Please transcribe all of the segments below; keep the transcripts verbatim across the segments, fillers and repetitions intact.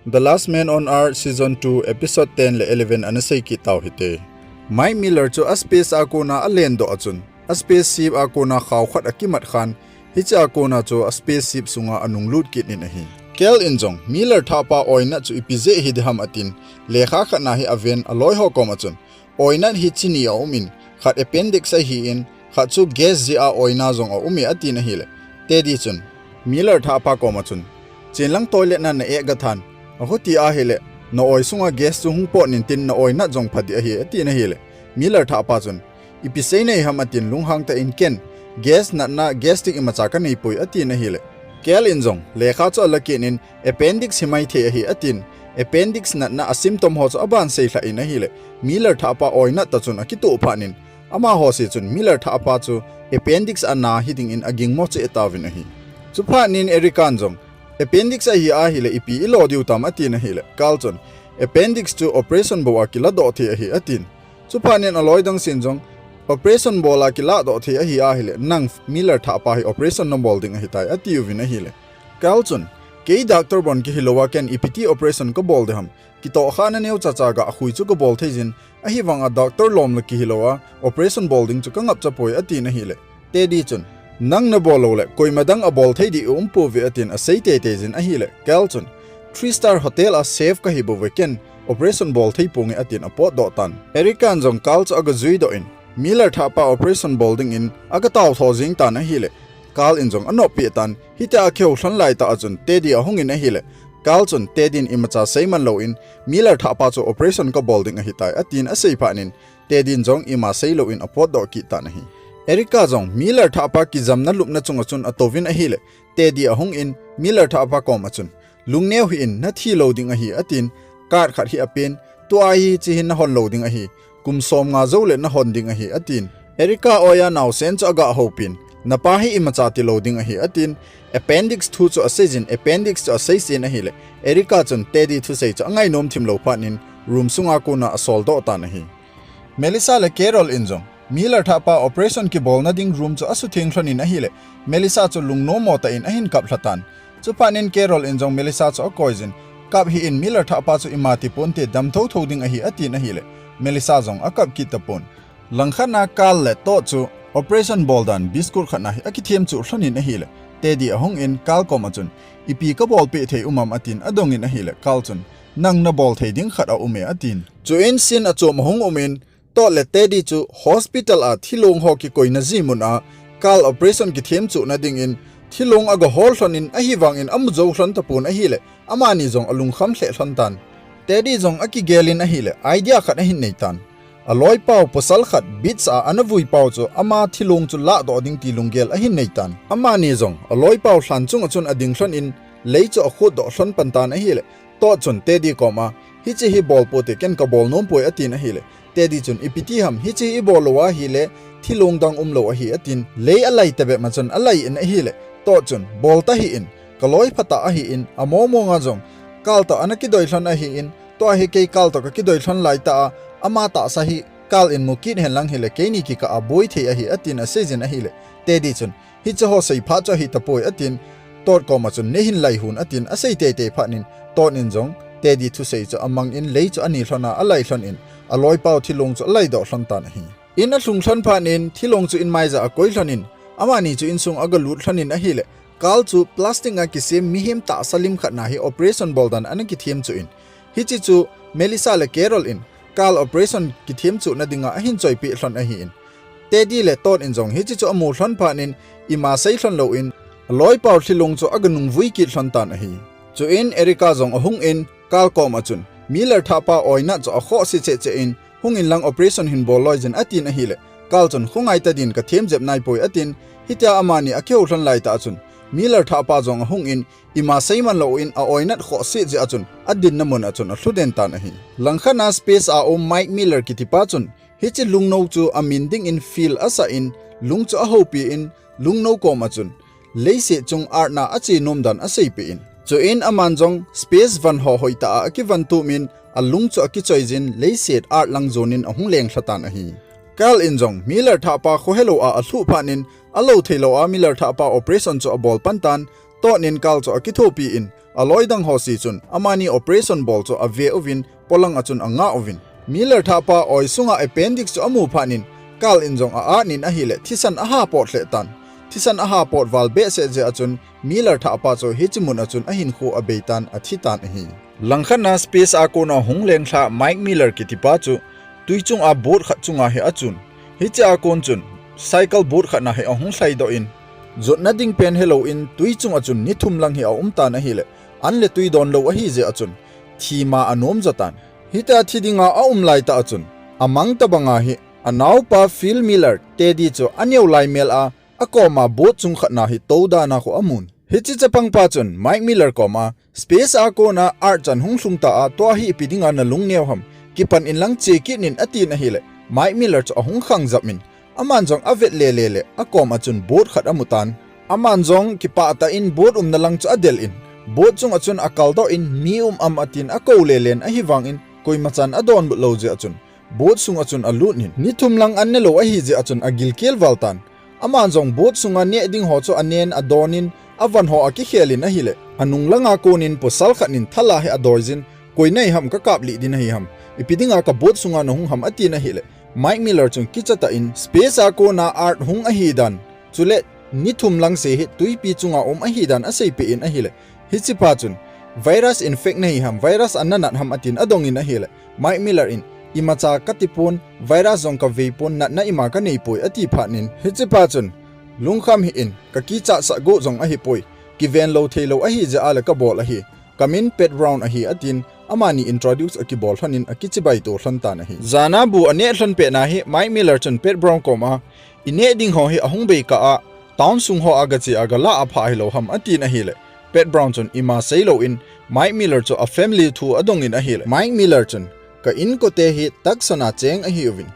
The Last Man on Earth Season two Episode ten le eleven ana sei kit tau hite. Mike Miller chu a space a kona a len doh a chun, a spaceship a kona khao khat a kimat khan, hiche a kona chu a spaceship sunga a nung lut kit in ahi. Cal in jong, Miller thahpa oinat chu ipi jeh hi diham atin, lekha khat na hi a ven a loi ho kom a chun, oinat hi chi ni a um in, khat appendix ahi in, khat chu gas jeh a oina jong a um e atin ahile. Teddy chun, Miller thahpa kom a chun, chenlang toilet na na eh ga than, ahuti ahile, na oi sunga gas chu hung pot in tin na oinat jong pha ding ahi atin ahile. Miller thahpa chun, ipi sei nahi ham atin lunghang tah in ken, gas natna, gas ding imacha ka nei poi atin ahile. Cal in jong, lekha chu a la kit in, appendix hi maithei ahi atin, appendix natna a symptom ho chu a ban sei lha in ahile. Miller thahpa oinat ta chun a kituh phat in, amaho se chun Miller thahpa chu appendix a na hi ding in a gingmo cheh tauvin ahi. Chuphat in Erica in jong, appendix ahi ahile ipi i lo diu tam atin ahile. Cal chun, appendix chu operation bou a kila doh thei ahi atin. Chuphat in a loi dang sen jong, operation bol a kila doh thei ahi ahile, nang Miller thahpa hi operation na bol ding ahi tai atiuvin ahile. Cal chun, kei doctor bon kihi lou a ken ipi ti operation ka bol ding ham, kitoh kha na neo cha cha ga khui chu ka bol thei jin, ahivang a doctor lom la kihi lou a, operation bol ding chu ka ngap cha poi atin ahile. Teddy chun, nang na bol lou le, koima dang a bol thei ding um pouve atin a sei tei tei jin ahile. Cal chun, three star hotel a chef ka hi bouve ken, operation bol thei ponge atin a pot doh tan. Erica in jong Cal chu a ga jui doh in, Miller thahpa operation bol ding in a ga tao tho jing tan ahile. Cal in jong a nop pi tan, hitia a kihou lhon lai tah a chun Teddy a hung in ahile. Cal chun Teddy in imacha sei man lou in, Miller thahpa chu operation ka bol ding ahi tai atin a sei phat in, Teddy in jong ima sei lou in a pot doh kit tan ahi. Erica jong Miller thahpa kijamna lupna chunga chun a touvin ahile, Teddy a hung in Miller thahpa kom a chun, lungneo hih in na thi lou ding ahi atin, card khat hi a pen, tua hi chi hin na hon lou ding ahi, kum som nga jou le na hon ding ahi atin. Erica oi a naosen chu a ga houpin, na pa hi imacha ti lou ding ahi atin, appendix thu chu a sei jin, appendix chu a sei sen ahile, Erica chun Teddy thusei chu a ngai nom thim lou phat in, room sunga kona a sol doh tan ahi. Melissa le Carol in jong, Miller thahpa operation kibolna ding room chu a sutheng lhon in ahile, Melissa chu lungnom mo tah in a hin kap lha tan. Chuphat in Carol in jong Melissa chu a koi jin, kap hih in Miller thahpa chu ima ti ponte dam tho tho ding ahi atin ahile, Melissa jong a kap kit ta pon. Langkhat na Cal le Todd chu operation bol dan biscuit khat na hi a kithem chuh lhon in ahile, Teddy a hung in Cal kom a chun, ipi ka bol peh thei um am atin a dong in ahile, Cal chun, nang na bol thei ding khat a um e atin. Chuin scene a chom a hung um in, Todd le Teddy chu hospital a thilong ho kikoina ji mun a Cal operation kithem chuhna ding in thilong a ga hol lhon in ahivang in a mu jou lhon ta pon ahile, amani jong a lungkham lheh lhon tan. Teddy jong a kigel in ahile, idea khat a hin nei tan. A loipau pasal khat beach a ana vui pau chu ama thilong chu lah doh ding ti lunggel a hin nei tan. Amani jong a loipau lhan chung a chun a ding lhon in lei chu a khut doh lhon pan tan ahile, Todd chun Teddy kom a, hiche hi bol pote ken ka bol nom poi atin ahile, Teddy chun ipi ti ham, hiche hi i bol lou ahile thilong dang um lou ahi atin, lei a lai ta bep ma chun a lai in ahile, Todd chun bol ta hih in, ka loi pha tah ahi in, a mo mo nga jong Cal toh ana kidoi lhon ahi in, tua hi kei Cal toh ka kidoi lhon lai tah a, ama tahsa hi Cal in mu kit hen lang hile keini kikah a boi thei ahi atin a sei jin ahile, Teddy chun, hiche ho sei phat chu ahi ta poi atin, Todd kom a chun nei hin lai hon atin a sei tei tei phat in, Todd in jong Teddy thusei chu a mang in lei chu a ni lhon a a lai lhon in, a loipau thilong chu a lai doh lhon tan ahi. In a lhung lhon phat in thilong chu in mai ja a koi lhon in, amani chu insung a ga lut lhon in ahile, Cal chu plastic a kisem mihem tahsa lim khat na hi operation bol dan ana kithem chuh in, hiche chu Melissa le Carol in Cal operation kithem chuhna dinga a hin choipeh lhon ahi in, Teddy le Todd in jong hiche chu a mu lhon phat in ima sei lhon lou in, a loipau thilong chu a ga nung vui kit lhon tan ahi. Chuin Erica jong a hung in, Cal kom a chun, Miller thahpa oinat chu a khoh se cheh cheh in, hung in lang operation hin bol loi jin atin ahile, Cal chun khongai ta din ka them jep nai poi atin, hitia amani a kihou lhon lai tah a chun, Miller thahpa jong a hung in, ima sei man lou in a oinat khoh se jeh a chun, a dinna mun a chun a lhu den tan ahi. Langkhat na space a um Mike Miller kiti pa chun, hiche lungno chu a min ding in fill a sah in, lung chu a houpi in, lungno kom a chun, leiset chung earth na a che nom dan a seipeh in. Chuin aman jong space van ho hoi tah a a kivan tum in, a lung chu a kichoi jin, leiset earth lang jon in a hung leng lha tan ahi. Cal in jong Miller thahpa kho helou a a lhuh phat in, a lo thei lou a Miller thahpa operation chu a bol pan tan, Todd in Cal chu a kithopi in, Aloi dang ho seh chun amani operation bol chu ave uvin, polang a chun anga uvin. Miller thahpa oi sunga appendix chu amu phat in, Carl in jong a-at in ahile, thisan aha pot lheh tan. Thisan aha pot val behseh jeh a chun, Miller thahpa chu hiche mun a chun ahinkho abei tan, athi tan ahi. Langkhat na space a kona hung lenglha Mike Miller kitipa chu, tui chunga boat khat chunga hi achun. Hiche a kon chun, cycle boat khat na hi ahung lhaidoh in, jotna ding pen helou in, tui chunga chun ni thum lang hi aum tan ahile, an le tui don lou ahi jeh a chun, thi ma anom jo tan. Hitia thi dinga aum lai tah a chun, amang tabanga hi, anaopa Phil Miller, Teddy chu aneo lai mel a, akoma boat chung khat na hi tou dan a khu amun. Hiche chapangpa chun Mike Miller koma, space a kona Earth chan hung lhung ta a, tua hi ipi dinga nalung neo ham, kipan in lang che kit in atin ahile, Mike Miller chu ahung khang jap in, aman jong avet lele le, akom a chun boat khat amu tan. Aman jong kipah tah in boat umna lang chu adel in, boat chunga chun akaldoh in, mi um am atin akou lele in, ahivangin koima chan adonbut lou jeh a chun, boat sunga chun alut in, ni thum lang an nelou ahi jeh a chun agilkel val tan. Aman jong boat sunga neh ding ho chu anen adon in, avan ho akikhel in ahile, anung langa kon in pasal khat in thala hi adoi jin, koi nahi ham, kakap lih ding nahi ham, ipi dinga ka boat sunga nahung ham atin ahile, Mike Miller chun kicha tah in space a kona Earth hung ahi dan, chule ni thum lang seh hi tuipi chunga um ahi dan aseipeh in ahile, hichepa chun virus infect nahi ham, virus ana nat ham atin adong in ahile, Mike Miller in, imacha kati pon, virus jong kavei pon, natna ima kanei poi ati phat in, hichepa chun, lungkham hih in, kakichat sah go jong ahipoi, kiven lou thei lou ahi jeh a le kabol ahi, kamin Pat Brown ahi atin, amani introduce akibol lhon in akichibai to lhon tan ahi. Jan a bu aneh lhon pet na hi Mike Miller chun Pat Brown koma, ineh ding ho hi ahung bei kah a, town sung ho a gache a galah a phah hilou ham atin ahile, Pat Brown chun ima seilou in, Mike Miller chu a family thu adong in ahile, Mike Miller chun, ka inkote hi tahsan a cheng ahiuvin,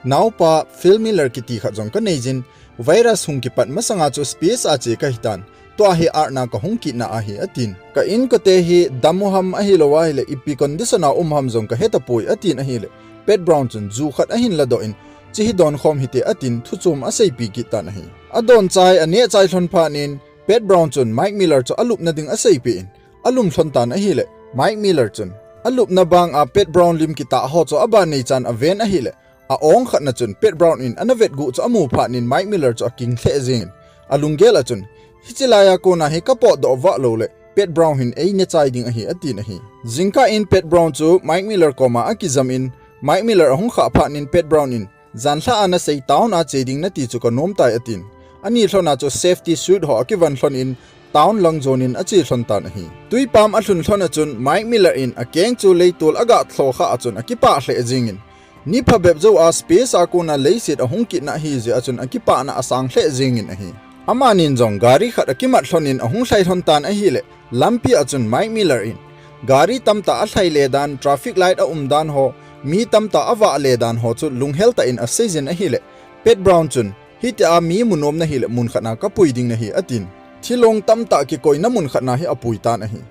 naopa Phil Miller kiti khat jong kanei jin, virus hung kipat masanga chu space a che kahi tan, tua hi Earth na kahung kit na ahi atin. Ka inkote hi dam u ham ahilou ahile ipi condition a um ham jong kahe tapoi atin ahile, Pat Brown chun ju khat ahin ladoh in, che hi don khom hite atin thuchom aseipi kit tan ahi. Adon chai aneh chai lhon phat in, Pat Brown chun Mike Miller chu alupna ding aseipeh in, alum lhon tan ahile, Mike Miller chun, alupna bang a Pat Brown lim kitah ho chu aban nei chan aven ahile, a-ong khat na chun Pat Brown in ana vet gu chu amu phat in Mike Miller chu aking lheh jeng in, alunggel a chun, hiche lai a kona hi kapotdoh vah lou le, Pat Brown hin eine chai ding ahi atin ahi. Jingkah in Pat Brown chu Mike Miller koma akijam in, Mike Miller ahung khah phat in Pat Brown in, janlhah a nasei town a che ding nati chu kanom tai atin. Ani lhon a chu safety suit ho akivan lhon in town lang jon in ache lhon tan ahi. Tuipam alhun lhon a chun Mike Miller in akeng chu leitol agah lho khah a chun akipah lheh jeng in, ni phabep jou a space a kona leiset ahung kit na ahi jeh a chun akipahna asang lheh jeng in ahi. Amanin jong gari khat akimat lhon in ahung lhai lhon tan ahile, lampi a chun Mike Miller in gari tamtah alhai le dan, traffic light aum dan ho, mi tamtah avah le dan ho chu lunghel tah in asei jin ahile, Pat Brown chun, hitia mi mu nom nahi le mun khat na kapui ding nahi atin. Thilong tamtah kikoina mun khat na hi apui tan ahi.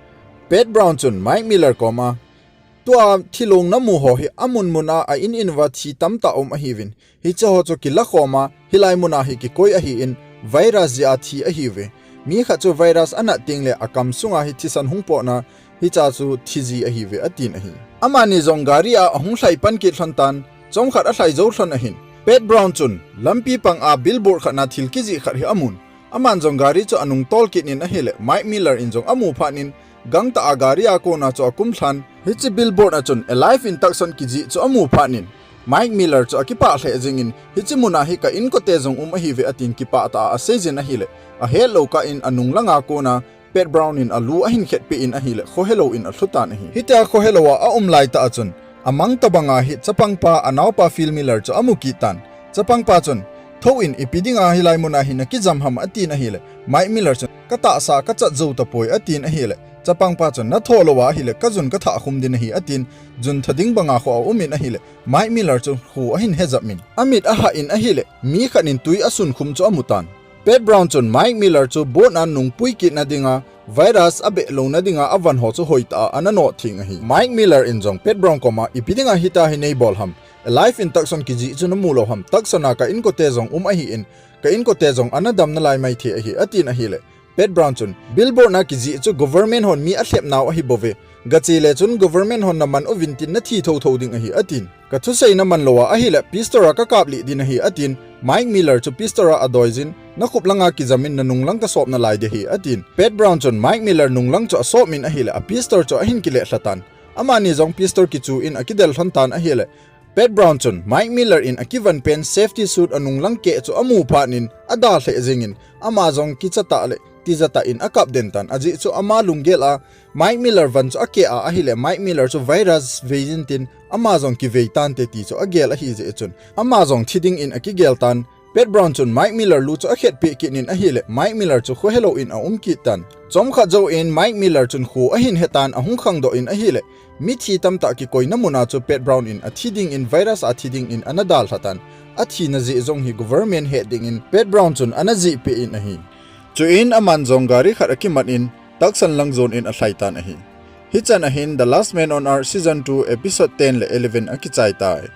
Pat Brown chun Mike Miller koma, tua thilong namu ho hi amun mun a a-in in uva thi tamtah um ahiuvin, hiche ho chu kilakhom a, hilai mun a hi kikoi ahin, virus jeh a thi ahiuve. Mi khat chu virus anat teng le akam sunga hi thisan hung potna, hiche chu thi ji ahiuve atin ahi. Amani jong gari a ahung lhai pan kit lhon tan, chomkhat alhai jou lhon ahin, Pat Brown chun lampi pang a billboard khat na thil kijih khat hi amun. Aman jong gari chu anung tol kit in ahile, Mike Miller in jong amu phat in, gangtah a gari a kona chu akum lhan. Hiche billboard a chun alive in tahsan kijih chu amu phat in, Mike Miller chu akipah lheh jeng in, hiche mun a hi ka inkote jong um ahiuve atin kipah tah a asei jin ahile, ahet lou kah in anung langa kona Pat Brown in alu ahin khetpeh in ahile, khohelou in alhu tan ahi. Hitia khohelou a aum lai tah a chun, amang tabang a hi chapangpa anaopa Phil Miller chu amu kit tan. Chapangpa chun, thou in ipi dinga hilai mun a hi nakijam ham atin ahile, Mike Miller chun, katahsa kachat jou tapoi atin ahile, chapangpa chun, natho lou a ahile, kajun kathah khum ding ahi atin, jun tha ding banga khu aum in ahile, Mike Miller chu khu ahin hejap in, amit ahah in ahile, mi khat in tui asun khum chu amu tan. Pat Brown chun Mike Miller chu boat a nungpui kitna dinga, virus abeh louna dinga avan ho chu hoitah a ana nothing ahi. Mike Miller in jong Pat Brown koma ipi dinga hitia hi neibol ham, alive in tahsan kijih chu namu lou ham, tahsan a ka inkote jong um ahin, ka inkote jong ana dam nalai maithei ahi, atin ahile, Pat Brown chun, "Billboard na kijih chu government hon mi alhep nau ahi bouve. Gache le chun government hon naman uvin tin nathi thotho ding ahi," atin. "Kathusei naman lou a ahile pistol a kakap lih ding ahi," atin. Mike Miller chu pistol a adoi jin, "Nakhup langa kijam in nanung lang kasop nalai ding ahi," atin. Pat Brown chun Mike Miller nung lang chu asop in ahile a pistol chu ahin kile lha tan. Amani jong pistol kichu in akidel lhon tan ahile, Pat Brown chun Mike Miller in akivon pen safety suit anung lang keh chu amu phat in adalheh jing in, ama jong kicha tah le tija tah in akap den tan. Ajeh chu ama lunggel a Mike Miller von chu akeh a ahile Mike Miller chu virus vei jin tin ama jong kivei tante ti chu agel ahi jeh chun ama jong thi ding in akigel tan. Pat Brown chun Mike Miller lu chu akhetpeh kit in ahile, Mike Miller chu khohelou in aum kit tan. Chomkhat jouvin Mike Miller chun kho ahin he tan, ahung khangdoh in ahile, mithi tamtah kikoina mun a chu Pat Brown in athi ding in, virus a thi ding in ana dalha tan. Athina jeh jong hi government het ding in Pat Brown chun ana jihpeh in ahi. Chuin aman jong gari khat akiman in Tucson lang jon in alhai tan ahi. Hichan ahin The Last Man on Earth Season two Episode ten le eleven akichai tai.